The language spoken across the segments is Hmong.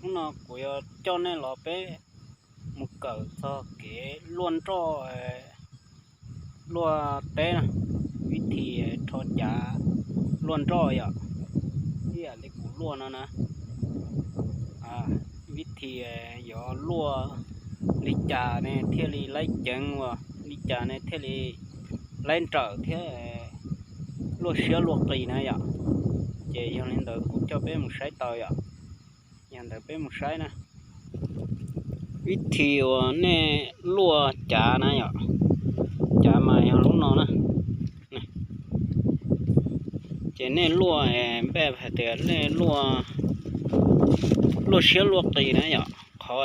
Hnub no kuv yuav coj nej los peb mus kawm txog kev luaj nroj, luaj teb na, vib thi rho cav luaj nroj yom, ib yam li kuv luaj no na. Vib thi yuav luaj li cas ne thiaj li laib ceev, ua li cas ne thiaj li laib nrawm thiab luaj siab luaj qis na yom. Ces yog li ntawd kuv coj peb mus saib tau yom. Yog ntawd peb mus saib na. Vib thi uas nej luaj cav na yom, cav mas yog lub no na. Ces nej luaj, npaj hais tias nej luaj, luaj siab luaj qis na yom, qhov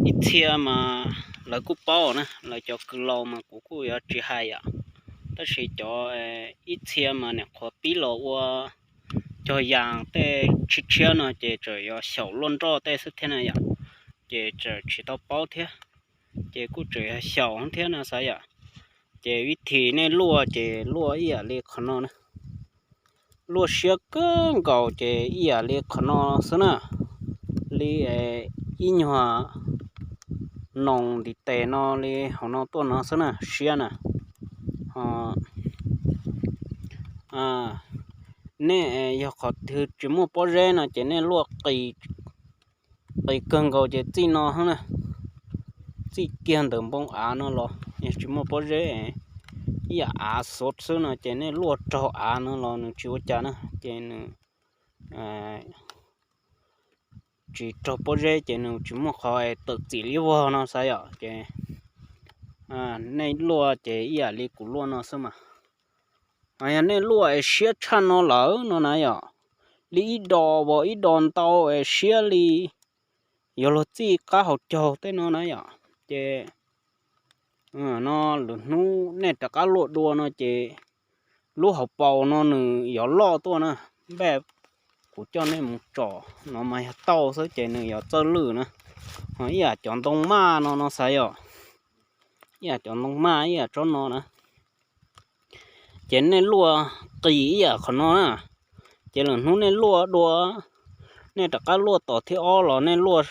ib txhia mas lawv kuj paub na, lawv cov kws laus mas kuv kuj yuav tsis hais yom, tab sis cov ib txhia mas nyuam qhuav pib los ua cog yas tej tshiab tshiab no ces tseem yuav xyaum luaj nroj tej xwb thiab na yom, ces tseem tsis tau paub thiab, ces kuj tseem yuav xyaum thiab no xav yom. Ces vib thi nej luaj ces luaj ib yam li qhov no na, luaj siab kawg nkaus ces ib yam li qhov no xwb na, li ib nyuag noos ntiv tes no li hauv no tuaj no xwb na siab na. Nej yog qhov twg tsis muaj pob zeb no ces nej luaj qis kawg nkaus ces txij no na, txij kiag ntawm npoo av no los yog tsis muaj pob zeb, ib yam av xuav xwb no ces nej luaj raug av no los nws tsis ua cas na, ces nws tsis raug pob zeb ces nws tsis muaj qhov tawm txim li vog no xav yom. Ces nej luaj ces ib yam li kuv luaj no xwb mas. Yog nej luaj es siab tshaj no lawm no na yom, li ib do vos ib do ntau es siab li yuav luag txij qab hauv caug tej no na yom, ces no lwm hnub nej rov qab luaj dua no ces lub hauv paus no nws yuav loj tuaj na. Npaj kuv coj nej mus tsom no mas yog tauj xwb ces nws yuav txawj lwj na. Ho ib yam cov ntoo maj no no xav yom, ib yam cov ntoo maj ib yam tsob no na. Ces nej luaj qis ib yam qhov no na, ces lwm hnub nej luaj dua, nej rov qab luaj tom thib ob los nej luaj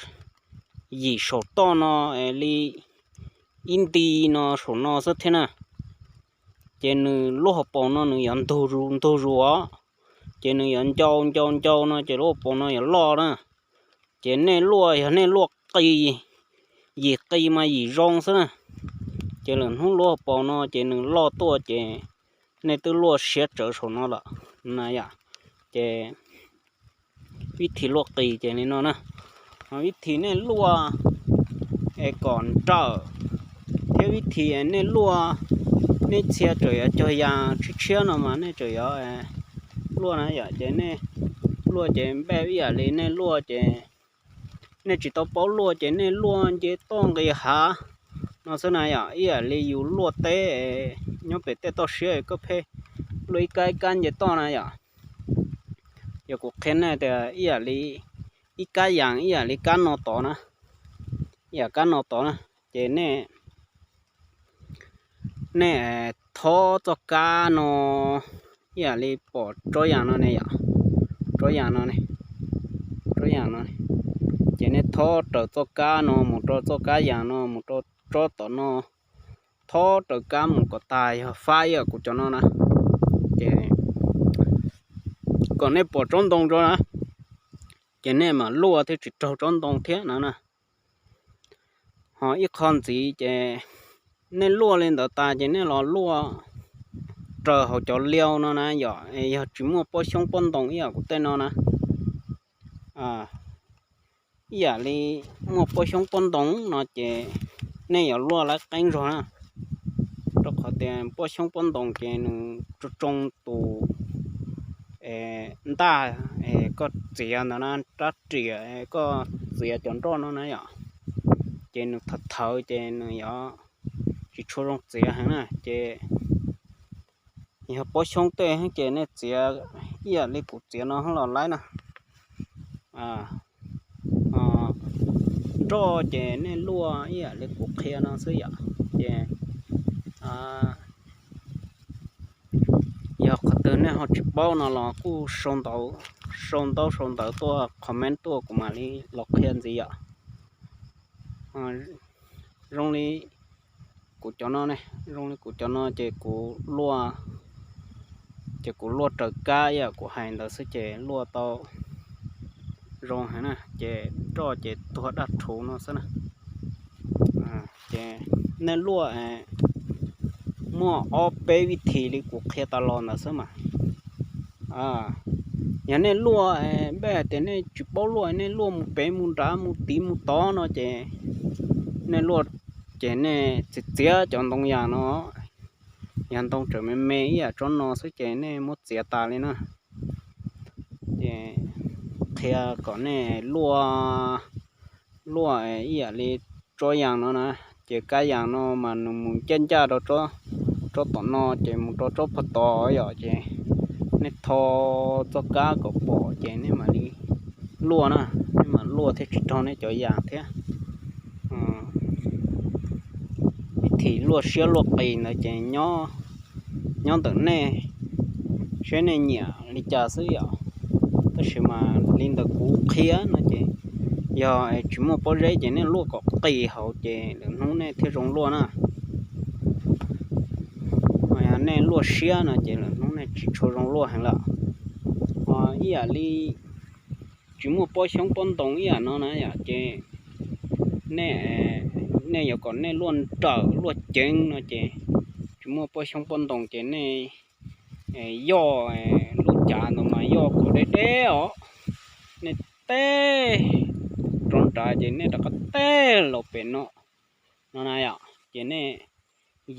yim saum toj no li ib nti no saum no xwb thiab na. Ces nws lub hauv paus no nws yuav ntug zus ntug zus os, ces nws yuav ncau ncau ncau no ces lub hauv paus no yuav loj na. Ces nej luaj, yog nej luaj qis, yim qis mas yim zoo xwb na, ces lwm hnub lub hauv paus no ces nws loj tuaj ces nej twb luaj siab tsawv saum no lawm na yom. Ces vib thi luaj qis ces li no na. Ho vib thi nej luaj es kom nrawm, thiab vib thi nej luaj, nej txhia tseem yuav cog yas tshiab tshiab no mas nej tseem yuav luaj na yom. Ces nej luaj ces npaj ib yam li nej luaj ces nej tsis tau paub luaj ces nej luaj nce toj nqis hav no xwb na yom, ib yam li yus luaj teb nyob pem tej toj siab koj pheej luaj ib kab ib kab nce toj na yom. Yog kuv qhia nej tias ib yam li ib kab yas ib yam li kab no tod na, ib yam kab no tod na, ces nej, nej thob txoj kab no ib yam li pom tsob yas no ne yom, tsob yas no ne, tsob yas no, ces nej thob raws txoj kab no mus rau txoj kab yas no mus rau tsob tom no, thob raws kab mus kom tas yog fab ib yam kuv cov no na, ces kom nej pom tsob ntoo tso na, ces nej mam luaj thiaj tsis raug tsob ntoo thiab no na. Ho ib qho ntxiv ces nej luaj li ntawd tas ces nej los luaj raws hauv cov liau no na yom, yog tsis muaj pob xyoob pob ntoo ib yam kuv tej no na, ib yam li muaj pob xyoob pob ntoo no ces nej yuav luaj laib qeeb zog na, rau qhov tias pob xyoob pob ntoo ces nws tsoo tsoo tus ntaj, koj txiav ntawd na, rab riam koj txiav cov nroj no na yom, ces nws thawv thawv ces nws yuav tsis tshua zoo txiav heev na. Ces yog pob xyoob tej ces nej txiav ib yam li kuv txiav no los laib na. Nroj ces nej luaj ib yam li kuv qhia no xwb yom. Ces yog qhov twg nej ho tsis paub no los kuj sau ntawv sau ntaub sau ntawv tuaj comment tuaj kuv mam li los qhia ntxiv yom. Zoo li kuv cov no ne, zoo li kuv cov no ces kuv luaj, ces kuv luaj raws kab ib yam kuv hais ntawd xwb ces luaj tau zoo heev na, ces roj ces tuag daj rhuv no xwb na. Ces nej luaj muaj ob peb vib thim li kuv qhia tas los ntawd xwb mas. Yog nej luaj, npej hais tias nej tsis paub luaj, nej luaj mus pem mus nrad mus tid mus tod no ces nej luaj, ces nej txiav txiav cov ntoo yas no, yog ntoo tseem me me ib yam tsob no xwb ces nej muab txiav tas li na. Ces qhia kom nej luaj, luaj ib yam li tsob yas no na, ces kab yas no mas nws mus ncaj ncaj rau tsob tom no ces mus rau tsob puag tod yom, ces nej tho txoj kab kom pom ces nej mam li luaj na, nej mam luaj thiaj tsis raug nej cov yas thiab. Vib thim luaj siab luaj qis ntawd ces nyob ntawm nej, saib nej nyiam li cas xwb yom. Tab sis mas li ntawm kuv qhia no ces yog tsis muaj pob zeb ces nej luaj kom qis hauv ces lwm hnub nej thiaj zoo luaj na. Yog nej luaj siab no ces lwm hnub nej tsis tshua zoo luaj heev lawm. Ib yam li tsis muaj pob xyoob pob ntoo ib yam no na yom, ces nej, nej yuav kom nej luaj nrawm luaj ceev no ces tsis muaj pob xyoob pob ntoo ces nej yoj lub cav ntawd mas yoj kom deb deb os. Nej teb rau nrad ces nej rov qab teb los pem no, no na yom, ces nej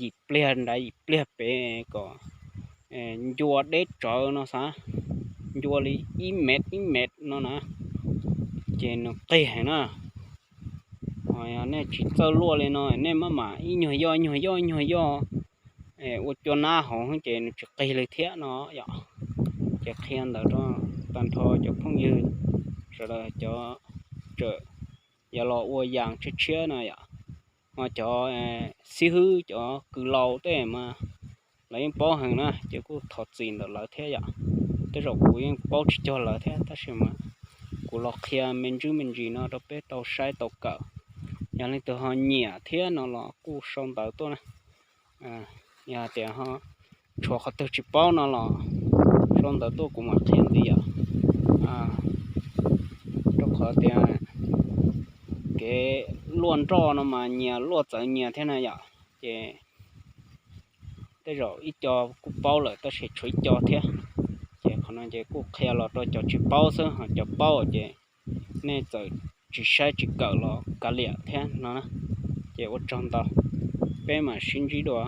yim pliag nrad yim pliag pem kom ncua deb tsawv no xav, ncua li ib mev ib mev no na, ces nws qig heev na. Yog nej tsis txawj luaj li no nej maj mam ib nyuag yoj ib nyuag yoj ib nyuag yoj ua cua nab hauv ces nws tsis qig li thiab no yom. Ces qhia ntawd rau tag nrho cov phooj ywg sawv daws cov tseem yuav los ua yas tshiab tshiab no yom. Ho cov xib hwb cov kws laus tej mas lawv yeej paub heev na ces kuj thov txim ntawm lawv thiab yom. Tej zaum kuv yeej paub tsis cuag lawv thiab tab sis mas kuv los qhia me ntsis me ntsis no rau peb tau saib tau kawm. Yog leej twg ho nyiam thiab no los kuj sau ntawv tuaj na. Yog tias ho tshuav qhov twg tsis paub no los sau ntawv tuaj kuv mam qhia ntxiv yom. Rau qhov tias kev luaj nroj no mas nyias luaj txawv nyias thiab na yom. Ces tej zaum ib co kuj paub lawm tab sis tshuav ib co thiab. Ces qhov no ces kuj qhia los rau cov tsis paub xwb, ho cov paub ces nej txawm tsis saib tsis kawm los kav liam thiab no na. Ces ua tsaug ntau, peb mam sib ntsib dua.